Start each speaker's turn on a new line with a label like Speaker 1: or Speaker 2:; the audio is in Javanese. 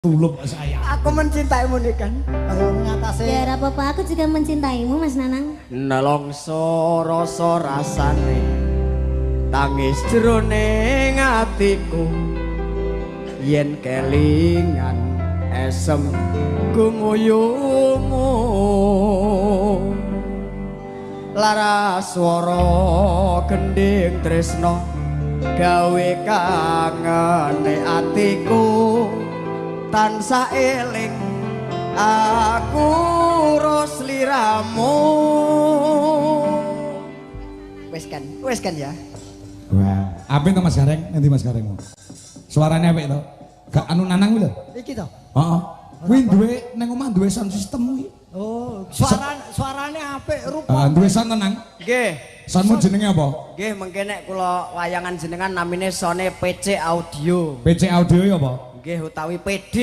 Speaker 1: Tulung saya.
Speaker 2: Aku mencintaimu nih kan.
Speaker 3: Kalau ngatasi
Speaker 4: Ya ora apa-apa, aku juga mencintaimu, Mas Nanang.
Speaker 2: Nelongso rasa rasane tangis jroning atiku yen kelingan esem gumuyumu, lara swara gending tresno gawe kangene atiku, tansah eling aku ro sliramu. Wis kan, wis kan ya.
Speaker 1: Wah, apik to, Mas Gareng? Nanti Mas Gareng. Suaranya apik to? Gak anu Nanang kuwi lho.
Speaker 3: Iki to.
Speaker 1: Heeh. Kuwi duwe nang omah, duwe sound system kuwi.
Speaker 3: Oh, suarane apik rupa.
Speaker 1: Heeh, duwe sound tenang.
Speaker 2: Nggih.
Speaker 1: Soundmu jenenge apa?
Speaker 2: Nggih, mengke nek kula wayangan jenengan namine sound-e PC Audio.
Speaker 1: PC Audio ya apa?
Speaker 2: Nggih, utawi PD.